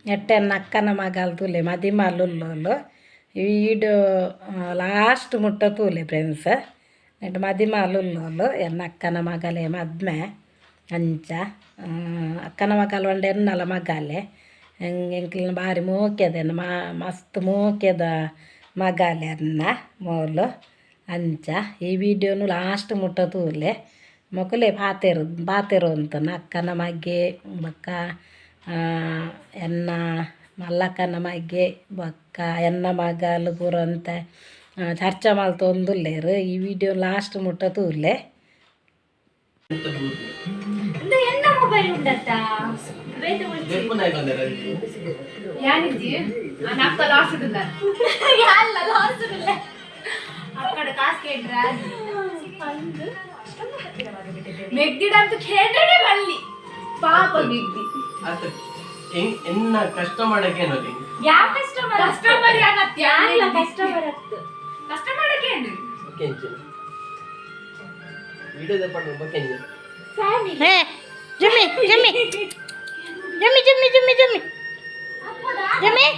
ನೆಟ್ಟೆ ಅಕ್ಕನ ಮಗಲ್ ತೂಲೆ ಮದಿಮಾಲ್ ಉಲ್ಲೋಲು. ಈ ವಿಡಿಯೋ ಲಾಸ್ಟ್ ಮುಟ್ಟ ತೂಲೆ ಫ್ರೆಂಡ್ಸ್. ನೆಟ್ ಮದಿಮಾಲ್ ಉಲ್ಲೋಲು, ಎನ್ನ ಅಕ್ಕನ ಮಗಲೇ ಮದ್ಮೆ. ಅಂಚ ಅಕ್ಕನ ಮಗಲ್ ಪಂಡ ಎನ್ನಲ ಮಗಲೆ. ಎಂಕ್ಲೆನ ಬಾರಿ ಮೋಕೆದ, ಮಸ್ತ್ ಮೋಕೆದ ಮಗಲೆ ಅನ್ನ ಮೋಲು. ಅಂಚ ಈ ವಿಡಿಯೋನು ಲಾಸ್ಟ್ ಮುಟ್ಟ ತೂಲೆ. ಮೊಕಲೆ ಪಾತೆರು ಪಾತೆರು ಅಂತನ ಅಕ್ಕನ ಮಗೆ ಬೊಕ್ಕ ಎನ್ನ ಮಲ್ಲಕ್ಕನ ಮಗೆ ಬೊಕ್ಕ ಎನ್ನ ಮಗಲು ಪೂರ ಒಂತೆ ಚರ್ಚೆ ಮಲ್ತೊಂದುಲ್ಲೆರ್. ಈ ವಿಡಿಯೋ ಲಾಸ್ಟ್ ಮುಟ್ಟ ತೂಲೆ. ಇಂದು ಎನ್ನ ಮೊಬೈಲ್ ಉಂಡತ್ತ ಬೇತೆ. ಯಾನಿಜ್ಜಿ ಅಕ್ಕ ಲಾಸ್ ಇಡಲ್ಲ. ಅಲ್ಲ, ಲಾಸ್ ಇಲ್ಲ. ಅಕ್ಕಡ ಕಾಸು ಕೇಂದ್ರ ಮೆಗ್ದಿಡಂತೂ ಕೇಂದ್ರನೇ ಬಲ್ಲಿ, ಪಾಪ ಮೆಗ್ದಿ. ಆತ ಎನ್ನ ಕಸ್ಟಮರ್ ಏನೋಲಿ. ಯಾವ ಕಸ್ಟಮರ್? ಕಸ್ಟಮರ್ ಯಾನತ್ಯ? ಅಲ್ಲ, ಕಸ್ಟಮರ್ ಅತ್ತು. ಕಸ್ಟಮರ್ ಕೇಂದ್ರ. ಬೊಕೆಂಚಿ ವಿಡಿಯೋದ ಪಂಡ ಬೊಕೆಂಜಿ. ಫ್ಯಾಮಿಲಿ. ಹೇ ಜುಮ್ಮಿ ಜುಮ್ಮಿ ಜುಮ್ಮಿ ಜುಮ್ಮಿ ಜುಮ್ಮಿ ಜುಮ್ಮಿ ಜುಮ್ಮಿ.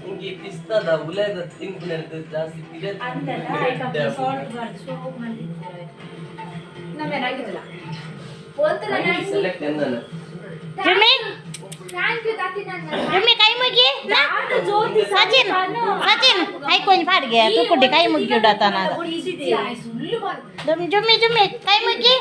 ಇಂಗಿ ಪಿಸ್ತದ ಉಲೇದ ತಿನ್ಪುನೆರ್ದ್ ಜಾಸ್ತಿ ಪಿರೆ. ನಮ್ಮೇನಾಗಿದ್ದಲ್ಲ. ಸೆಲೆಕ್ಟ್ ಎನ್ನನ. ಜುಮ್ಮಿ. Thank you ತಾತಿ ನನ್ನ. ಜುಮ್ಮಿ, ಕೈ ಮುಗಿ. ಜ್ಯೋತಿ. ಸಚಿನ್, ಸಚಿನ್, ಐಕೊಂಜಿ ಪಾಡ್ಗೆ ತೂಕುಡ್ಡಿ ಕೈ ಮುಗ್ಗಿಡತನಾಗ. ಸುಳ್ಳು. ಜುಮ್ಮಿ ಜುಮ್ಮಿ, ಕೈ ಮುಗ್ಗಿ.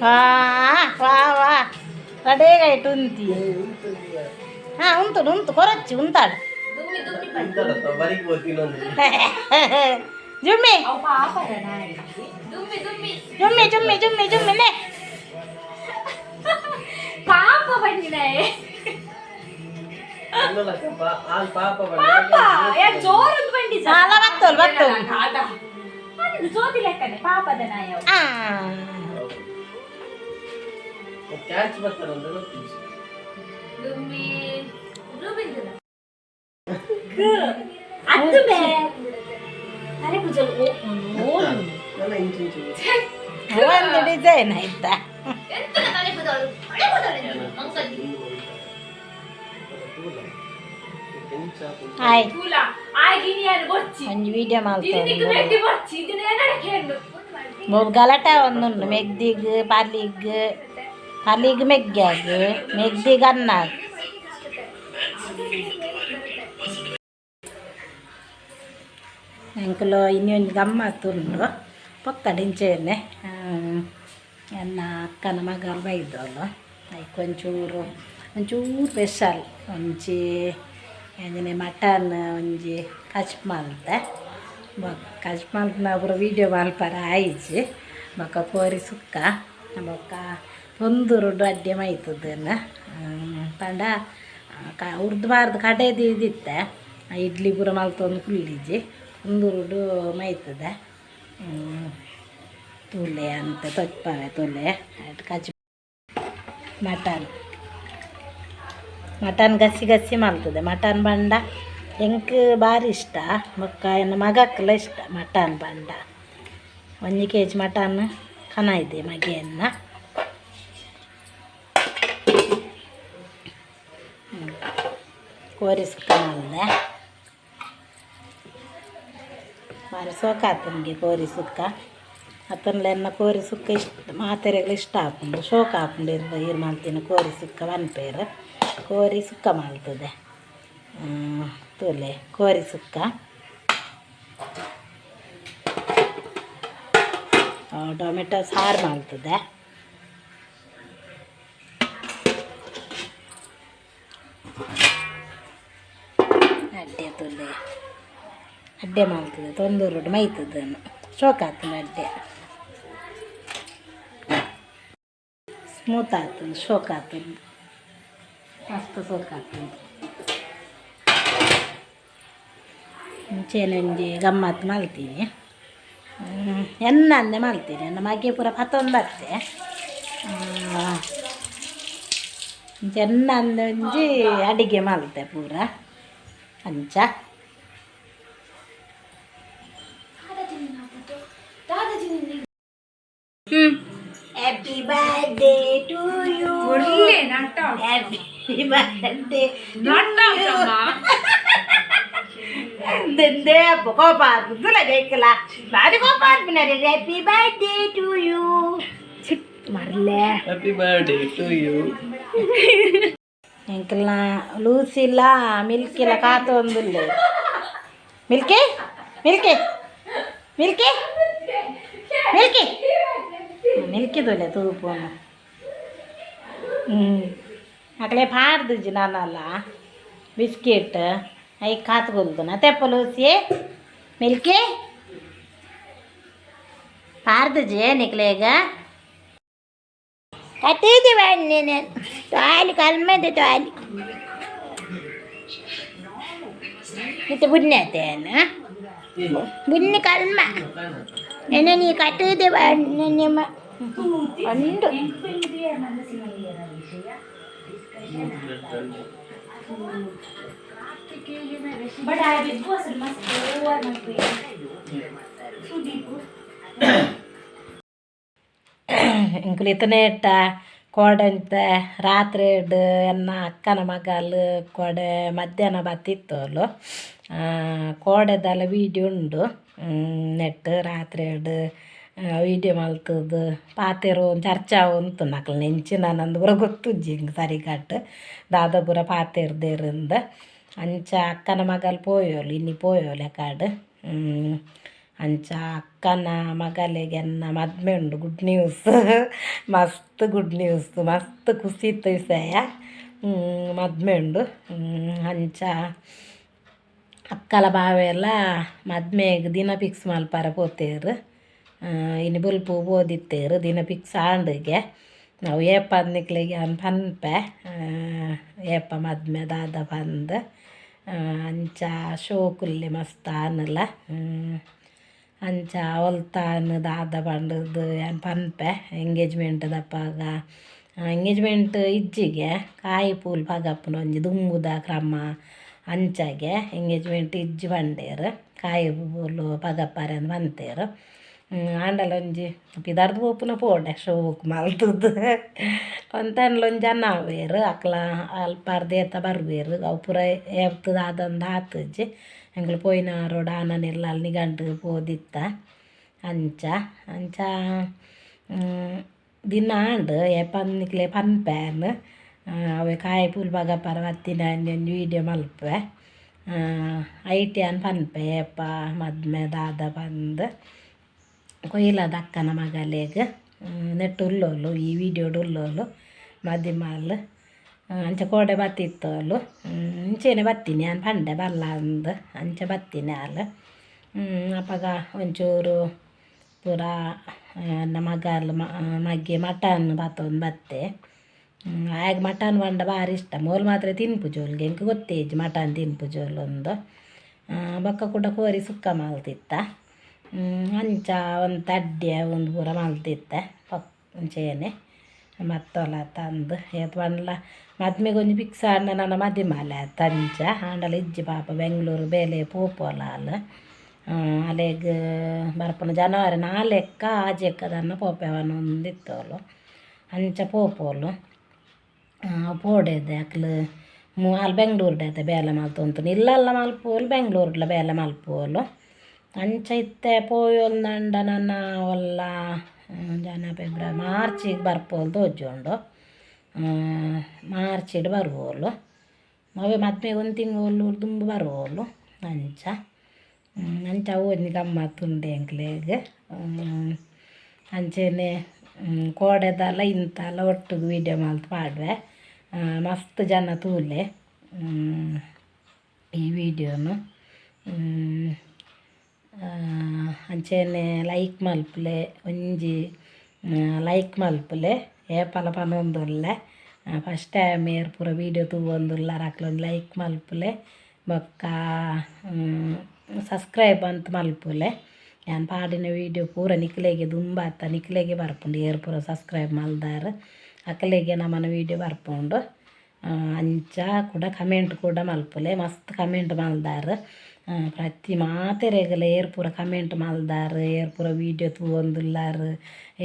ವಾ ವಾ ವಾ, ರಡೇಗಾಯ್ತು ಉಂತಿ. ಹಾ, ಉಂಟು ಉಂಟು, ಕೊರಚ್ಚಿ ಉಂತಾಡು. ದುಮ್ಮಿ ದುಮ್ಮಿ. ಉಂಟಲ್ಲ, ಬರಿಗೆ ಹೋಗ್ತೀನಿ. ಜುಮ್ಮಿ. ಅವು ಪಾಪದ ನಾಯಿ. ದುಮ್ಮಿ ದುಮ್ಮಿ. ಜುಮ್ಮಿ ಜುಮ್ಮಿ ಜುಮ್ಮಿ ಜುಮ್ಮಿ ನೇ. ಪಾಪ ಬಂದಿನಾಯೆ. ಅನ್ನಲಕ್ಕಪ್ಪ ಆಲ್ ಪಾಪ. ಪಾಪ ಯಾ ಜೋರೊಂದು ಬಂಡಿ. ಅಲ್ಲ, ಬತ್ತೋಲ್ ಬತ್ತೋಲ್. ಅಂದು ಜ್ಯೋತಿ ಲೆಕ್ಕನೆ ಪಾಪದ ನಾಯ. ಆ. ಕ್ಯಾಚ್ ಬರ್ತಾರೆ ಅಂತ ಗೊತ್ತಿಲ್ಲ. ದುಮ್ಮಿ ರೂಬಿಂದನ ಅದು ಬೇ ಅರೆ ಕುಜಲ್ ಓ ಓ. ನನ್ನ ಇಂಚು ಇಂಚು. ಒಂದು ಡಿಸೈನ್ ಆಯ್ತಾ? ಎಂತನ ತಲೆ ಬದಲು ತಲೆ ಬದಲು ಮಂಗಲಿ. ಆಯ್. ತೂಲ ಆಗಿನಿ ಯಾರು ಬೊಚ್ಚಿ. ಒಂಜಿ ವಿಡಿಯೋ ಇದಕ್ಕೆ ಮಲ್ತೊಂದು. ಮೆಗ್ದಿ ಬೊಚ್ಚಿ, ಇದನ್ನ ಏನಾರ ಕೇಳು. ಮೂರು ಗಲಾಟೆ ಒಂದುಂಡು, ಮೆಗ್ದಿಗ್ ಪಾಲಿಗ್, ಪಾಲಿಗ್ ಮೆಗ್ಗ್ಯಾಗ್, ಮೆಗ್ದಿಗ್ ಅನ್ನಾಗ್. ಎಂಕುಲು ಇನಿ ಒಂಜಿ ಗಮ್ಮತ್ ಉಂಡು ಪೊಕ್ಕಡಿಂಚೆನೆ. ಎನ್ನ ಅಕ್ಕನ ಮಗಲ್ ಬೈದೋಲು, ಐಕ್ ಒಂಚೂರು ಒಂಚೂರು ಸ್ಪೆಷಲ್ ಒಂಜಿ ಎಂಜನೆ ಮಟನ್ ಒಂಜಿ ಕಚ್ಪ್ ಮಲ್ತೆ. ಬೊಕ್ಕ ಕಚ್ಪ್ ಮಲ್ಪುನ ಪೂರ ವೀಡಿಯೋ ಮಲ್ಪರ ಆಯಿಜಿ. ಬೊಕ್ಕ ಕೋರಿ ಸುಕ್ಕ ಬೊಕ್ಕ ತೊಂದುರುಡು ಅಡ್ಡೆ ಮೈತುದನ್ನ ಪಂಡ ಕ ಉರ್ದು ಬಾರ್ದು ಕಡೆ ದೀದಿತ್ತೆ. ಇಡ್ಲಿ ಪೂರ ಮಲ್ತೊಂದು ಕುಲ್ಲಿಜಿ, ತೊಂದುರುಡು ಮೈತದೆ. ತೂಲೆ ಅಂತ ತೊಚ್ಪಾವೆ ತೂಲೆ. ಕಚ್ ಮಟನ್ ಮಟನ್ ಗಸಿ ಗಸಿ ಮಲ್ತದೆ. ಮಟನ್ ಪಂಡ ಎಂಕ್ ಬಾರಿ ಇಷ್ಟ, ಬೊಕ್ಕ ಎನ್ನ ಮಗಕ್ಲ ಇಷ್ಟ ಮಟನ್ ಪಂಡ. 1 ಕೆಜಿ ಮಟನ್ ಕನಾಯ್ದೆ ಮಗೆಯನ್ನ. ಕೋರಿ ಸುಕ್ಕ ಮಲ್ದೆ, ಬಾರಿ ಸೋಕಾತನಿಗೆ ಕೋರಿ ಸುಕ್ಕ. ಅತ್ತನ್ಲ ಎನ್ನ ಕೋರಿ ಸುಕ್ಕ ಇಷ್ಟ, ಮಾತೆರೆಗ್ಲ ಇಷ್ಟ ಆಪುಂಡು, ಶೋಕ ಆಪುಂಡು. ಇರ್ ಇರ್ ಮಲ್ತಿನ ಕೋರಿ ಸುಕ್ಕ ಪನ್ಪೇರು. ಕೋರಿ ಸುಕ್ಕ ಮಲ್ತದೆ. ತೂಲೆ ಕೋರಿ ಸುಕ್ಕ, ಟೊಮೆಟೊ ಸಾರು ಮಲ್ತದೆ. ಅಡ್ಡೆ ತುಲೆ, ಅಡ್ಡೆ ಮಲ್ತದೆ. ತೊಂದೂರುಡು ಮೈತದೆ, ಶೋಕ ಆತುಂಡು. ಅಡ್ಡೆ ಸ್ಮೂತ್ ಆತುಂಡು, ಶೋಕ ಆತುಂಡು, ಮಸ್ತ್ ಶೋಕ ಆತುಂಡು. ಇಂಚೆನೆ ಒಂಜಿ ಗಮ್ಮತ್ತು ಮಲ್ತೀನಿ, ಎನ್ನಂದೆ ಮಲ್ತೀನಿ. ಎನ್ನ ಮಗೆ ಪೂರ ಪತೊಂದು ಬತ್ತೆ. ಇಂಚ ಎನ್ನಂದೆ ಒಂಜಿ ಅಡಿಗೆ ಮಲ್ತೆ ಪೂರ ಅಂಚ. Happy birthday to you. ಒಳ್ಳೆ ನಟ. Happy birthday. ನಟ ಅಮ್ಮ. ಎಂದೇ ಕೋಪ ಆಗ್ತದಲ್ಲ ಜೈಕಲ ಬಾರಿ ಕೋಪ ಆಗ್ಬಿನಾರೆ. Happy birthday to you. Marle. Happy birthday to you. ಎಂಕಲ್ನ ಲೂಸಿಲ್ಲ ಮಿಲ್ಕಿಲ ಕಾತೊಂದುಲ್ಲೆ. Milky Milky Milky Milky Milky ತೋಲೆ ತೂಪುನು. ಹ್ಞೂ ಅಕಲೆ ಪಾಡ್ದುಜಿ ನಾನಲ್ಲ ಬಿಸ್ಕೆಟ್ I ಕಾತು ಕೊಲ್ದುನ ತೆಪ್ಪ. ಲೂಸಿ ಮಿಲ್ಕಿ ಪಾರ್ದುಜಿ ನಿಕ್ಲೇಗ. ಕಟ್ಟಿದ್ದೆ నేను తాలి కల్మది తాలి ಇತ್ತು ಬುಣ್ಣತೇನ ಬುನ್ನಿ ಕಲ್ಮ ನೆನೆ ನೀ ಕಟ್ಟಿದ್ದೆ ನಿಮ್ಮ ಉಂಡು. ಬಟ್ ಆ ಬಿಗ್ ಬಾಸ್ ಮಸ್ತ್ ಓವರ್ ಮಲ್ಪುವೆ ಸುದೀಪ್. ಎಂಕುಲು ಇತ್ತನೇಟ ಕೋಡಂತ ರಾತ್ರಿ ಎನ್ನ ಅಕ್ಕನ ಮಗಲ್ ಕೋಡೆ ಮಧ್ಯಾಹ್ನ ಬತ್ತಿತ್ತೋಲು. ಕೋಡೆದಲ್ಲ ವೀಡಿಯೋ ಉಂಡು. ನೆಟ್ ರಾತ್ರಿ ವೀಡಿಯೋ ಮಲ್ತದ್ದು ಪಾತೆರು ಚರ್ಚೆ ಉಂತು ನಕಲ್ನ ಎಂಚಿನ ನಂದು ಪೂರ ಗೊತ್ತುಜ್ಜಿ ಎಂಕ್ ಸರಿಕಟ್ ದಾದ ಪೂರ ಪಾತೆರ್ದೇರಿಂದ. ಅಂಚ ಅಕ್ಕನ ಮಗಲ್ ಪೋಯೋಲು ಇನಿ ಪೋಯೋಲು ಕಾಡು. ಅಂಚ ಅಕ್ಕನ ಮಗಲಿಗೆ ಎನ್ನ ಮದ್ಮೆ ಉಂಡು. ಗುಡ್ ನ್ಯೂಸ್, ಮಸ್ತ್ ಗುಡ್ ನ್ಯೂಸ್, ಮಸ್ತ್ ಖುಷಿ ಇತ್ತು ವಿಷಯ. ಮದ್ಮೆ ಉಂಡು. ಅಂಚ ಅಕ್ಕಲ ಬಾವೆಲ್ಲ ಮದ್ಮೆಗ್ ದಿನ ಫಿಕ್ಸ್ ಮಲ್ಪರ ಪೋತೇರು. ಇನಿ ಬೊಲ್ಪು ಪೋದಿತ್ತೇರು. ದಿನ ಫಿಕ್ಸ್ ಆಂಡುಗೆ ನಾವು ಏಪ ನಿಕ್ಲೆಗೆ ಅನ್ ಪನ್ಪೆ ಏಪ ಮದ್ಮೆ ದಾದ ಪಂದ್. ಅಂಚ ಶೋಕುಲ್ಲೆ ಮಸ್ತ್ ಆನಲ. ಅಂಚ ಒಲ್ತಾನ್ ದಾದ ಪಂಡುದು ಯಾನ್ ಪನ್ಪೆ. ಎಂಗೇಜ್ಮೆಂಟ್ ದಪ್ಪಾಗ ಎಂಗೇಜ್ಮೆಂಟ್ ಇಜ್ಜಿಗೆ ಕಾಯಿ ಪೂಲ್ ಪಗಪ್ಪುನ ಒಂಜಿ ದುಂಬುದ ಕ್ರಮ ಅಂಚಾಗೆ ಎಂಗೇಜ್ಮೆಂಟ್ ಇಜ್ಜಿ ಪಂಡೇರು ಕಾಯಿ ಪೂಲು ಪಗಪ್ಪಾರೆ ಅಂದ್ ಪಂತೇರು. ಆಂಡಲ ಒಂಜಿ ಪಿದಾರ್ದು ಪೋಪುನ ಪೋಡೆ ಶೋಕು ಮಲ್ತುದು ಒಂತನ್ಲ ಒಂಜಿ ಜನ ಆವೇರು ಅಕ್ಲ ಅಲ್ಪಾರ್ದ್ ಏತ ಬರ್ವೇರು ಅವು ಪೂರ ಏತ್ ದಾದಂದು ಆತುಜಿ. ಎಂಕುಲು ಪೋಯಿನ ರೋಡ್ ಆನನ ಇಲ್ಲಲ್ ನಿಗಂಟ್ ಪೋದಿತ್ತ. ಅಂಚ ಅಂಚ ದಿನ ಆಂಡ್ ಏಪ ನಿಕ್ಲೆ ಪನ್ಪೆ ಯಾನ್. ಅವೆ ಕಾಯಿ ಪೂಲ್ ಪಗಪರ ಬತ್ತಿನ ಒಂಜಿ ವೀಡಿಯೋ ಮಲ್ಪುವೆ. ಐಟ್ ಯಾನ್ ಪನ್ಪೆ ಏಪ ಮದ್ಮೆ ದಾದ ಪಂದ್. ಕೊಯ್ಲದ ಅಕ್ಕನ ಮಗಲೆಗ್ ನೆಟ್ ಉಲ್ಲೋಲು ಈ ವೀಡಿಯೋಡು ಉಲ್ಲೋಲು ಮದಿಮಾಲ್. ಅಂಚ ಕೋಡೆ ಬತ್ತಿತ್ತೋಲು. ಇಂಚೆನೆ ಬತ್ತೀನಿ ಯಾನ್ ಪಂಡೆ ಬಲ್ಲ ಅಂದ್. ಅಂಚ ಬತ್ತೀನಿ ಆಲ್. ಅಪಗ ಒಂಚೂರು ಪೂರ ಎನ್ನ ಮಗಲ್ ಮಗೆ ಮಟನ್ ಪತೊಂದು ಬತ್ತೆ. ಆಯಗ್ ಮಟನ್ ಪಂಡ ಬಾರಿ ಇಷ್ಟ. ಮೋಲು ಮಾತ್ರ ತಿನ್ಪುಜೋಲ್ಗೆ ಎಂಕ್ ಗೊತ್ತೇ ಇಜ್ಜಿ ಮಟನ್ ತಿನ್ಪುಜೋಲು ಅಂದ್. ಬೊಕ್ಕ ಕುಡ ಕೋರಿ ಸುಕ್ಕ ಮಲ್ತಿತ್ತ. ಅಂಚ ಒಂತೆ ಅಡ್ಡೆ ಉಂದು ಪೂರ ಮಲ್ತಿತ್ತೆ ಪಕ್ ಅಂಚೆನೆ ಮತ್ತೊಲ ತಂದು ಏತ್ ಪಂಡಲ ಮದ್ಮೆಗೆ ಒಂಜಿ ಫಿಕ್ಸ್ ಆಂಡ ನನ ಮದಿಮಾಲೆ ಆತ. ಅಂಚ ಆಂಡಲ ಇಜ್ಜಿ ಪಾಪ ಬೆಂಗಳೂರು ಬೇಲೆ ಪೋಪೋಲ ಆಲ್. ಅಲೆಗ್ ಬರ್ಪುನ ಜನವರಿ ನಾಲೆಕ್ಕ ಆಜೆಕ್ಕ ದಾನ್ನ ಪೋಪೆವನೊಂದಿತ್ತೋಲು. ಅಂಚ ಪೋಪೋಲು ಪೋಡೆದೆ ಅಕ್ಲು ಆಲ್ ಬೆಂಗ್ಳೂರ್ಡ್ ಐತೆ ಬೇಲೆ ಮಲ್ತೊಂತು ಇಲ್ಲಲ್ಲ ಮಲ್ಪುವೋಲು ಬೆಂಗ್ಳೂರ್ಡ್ಲ ಬೇಲೆ ಮಲ್ಪುವೋಲು. ಅಂಚ ಇತ್ತೆ ಪೋಯೊಂದಂಡ ನನ ಒಲ್ಲ ಜನ ಫೆಬ್ರವರಿ ಮಾರ್ಚಿಗೆ ಬರ್ಪೋಲು ತೋಜುಂಡು. ಮಾರ್ಚಿಡ್ ಬರ್ಬೋಲು ಅವೇ ಮದ್ಮೆಗೆ ಒಂದು ತಿಂಗಳು ದುಂಬು ಬರ್ಬೋಲು. ಅಂಚ ಅಂಚ ಅವು ಒಂಜಿ ಗಮ್ಮತ್ತು ಉಂಡು ಎಂಕ್ಲೆಗ್. ಅಂಚೆನೆ ಕೋಡೆದಲ್ಲ ಇಂತಲ ಒಟ್ಟುಗು ವೀಡಿಯೋ ಮಲ್ತ್ ಪಾಡ್ವೆ. ಮಸ್ತ್ ಜನ ತೂಲೆ ಈ ವೀಡಿಯೋನು. ಅಂಚೆನೆ ಲೈಕ್ ಮಲ್ಪುಲೆ ಒಂಜಿ ಲೈಕ್ ಮಲ್ಪುಲೆ ಏಪಲ ಪನೊಂದುಲ್ಲೆ. ಫಸ್ಟ್ ಟೈಮ್ ಏರ್ ಪೂರ ವೀಡಿಯೋ ತೂವೊಂದುಲ್ಲಾರ ಅಕ್ಲ್ ಒಂಜಿ ಲೈಕ್ ಮಲ್ಪುಲೆ ಬೊಕ್ಕ ಸಬ್ಸ್ಕ್ರೈಬ್ ಅಂತ ಮಲ್ಪುಲೆ. ಯಾನ್ ಪಾಡಿನ ವೀಡಿಯೋ ಪೂರ ನಿಕ್ಲೆಗೆ ದುಂಬಾತ ನಿಕ್ಲೆಗೆ ಬರ್ಪುಂಡು. ಏರ್ ಪೂರ ಸಬ್ಸ್ಕ್ರೈಬ್ ಮಲ್ದಾರ್ ಅಕಲೆಗೆ ನಮನ ವೀಡಿಯೋ ಬರ್ಪುಂಡು. ಅಂಚ ಕೂಡ ಕಮೆಂಟ್ ಕೂಡ ಮಲ್ಪುಲೆ. ಮಸ್ತ್ ಕಮೆಂಟ್ ಮಲ್ದಾರ್. ಪ್ರತಿ ಮಾತೆರೆಗ್ಲ ಏರ್ ಪೂರ ಕಮೆಂಟ್ ಮಲ್ದಾರ್, ಏರ್ ಪೂರ ವೀಡಿಯೋ ತೂವೊಂದುಲ್ಲಾರ್,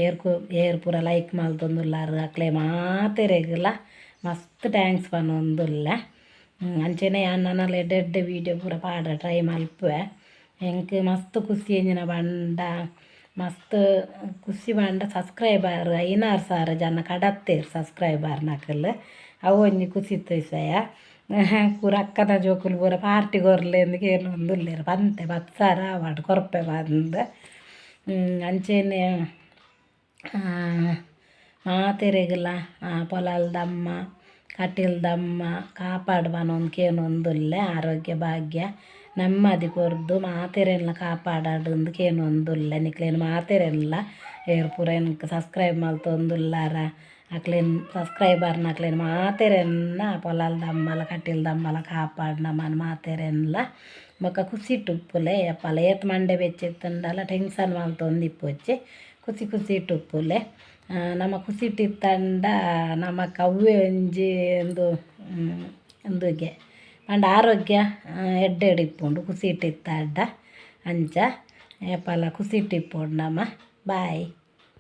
ಏರ್ ಏರ್ ಪೂರ ಲೈಕ್ ಮಲ್ತೊಂದುಲ್ಲಾರ್, ಅಕ್ಲೆ ಮಾತೆರೆಗ್ಲ ಮಸ್ತ್ thanks ಪನೊಂದುಲ್ಲೆ. ಅಂಚೆನೆ ಯಾನ್ ನನಲ ಎಡ್ಡೆ ಎಡ್ಡೆ ವೀಡಿಯೋ ಪೂರ ಪಾಡ ಟ್ರೈ ಮಲ್ಪುವೆ. ಎಂಕ್ ಮಸ್ತ್ ಖುಷಿ ಎಂಚಿನ ಪಂಡ, ಮಸ್ತ್ ಖುಷಿ ಪಂಡ ಸಬ್ಸ್ಕ್ರೈಬರ್ 5000 ಜನ ಕಡತ್ತೇರ್ ಸಬ್ಸ್ಕ್ರೈಬರ್ ನಕಲ್, ಅವು ಒಂಜಿ ಖುಷಿತ ವಿಷಯ. ಪೂರ ಅಕ್ಕನ ಜೋಕುಲು ಪೂರ ಪಾರ್ಟಿ ಕೊರ್ಲೆ ಕೇನೊಂದುಲ್ಲೆರ್, ಪಂತೆ 10,000 ಆವಡ್ ಕೊರ್ಪೆ ಪಂದ್. ಅಂಚೆನೆ ಮಾತೆರೆಗ್ಲ ಪೊಲಲ್ದಮ್ಮ ಕಟೀಲ್ದಮ್ಮ ಕಾಪಾಡ್ ಪನೊಂದು ಕೇನೊಂದುಲ್ಲೆ. ಆರೋಗ್ಯ ಭಾಗ್ಯ ನೆಮ್ಮದಿ ಕೊರ್ದು ಮಾತೆರೆನ್ಲ ಕಾಪಾಡಡ್ ಕೇನೊಂದುಲ್ಲೆ. ನಿಕ್ಲೆನ್ ಮಾತೆರೆನ್ಲ ಏರ್ ಪೂರ ಎಂಕ್ ಸಬ್ಸ್ಕ್ರೈಬ್ ಮಲ್ತೊಂದುಲ್ಲಾರ ಅಕ್ಲೆನ್ ಸಬ್ಸ್ಕ್ರೈಬರ್ನಕ್ಲೆನ್ ಮಾತೆರೆನ್ನ ಪೊಲಲ್ದಮ್ಮಲ ಕಟೀಲ್ದಮ್ಮಲ ಕಾಪಾಡ್ ನಮನ್ ಮಾತೆರೆನ್ಲ. ಬೊಕ್ಕ ಖುಷಿಟ್ ಉಪ್ಪುಲೆ ಏಪಲ, ಏತ್ ಮಂಡೆ ಬೆಚ್ಚ ಇತ್ತುಂಡಲ ಟೆನ್ಷನ್ ಮಲ್ತೊಂದಿಪ್ಪೊಚ್ಚಿ, ಖುಷಿ ಖುಷಿಟ್ ಉಪ್ಪುಲೆ. ನಮ ಖುಷಿಟ್ ಇತ್ತಂಡ ನಮಕ್ ಅವ್ವೇ ಒಂಜಿ ಉಂದು ಉಂದುಗೆ ಪಂಡ ಆರೋಗ್ಯ ಎಡ್ಡೆಡ್ ಇಪ್ಪುಂಡು ಖುಷಿಟ್ ಇತ್ತಂಡ. ಅಂಚ ಏಪಲ ಖುಷಿಟ್ ಇಪ್ಪೊಡು ನಮ. ಬಾಯ್.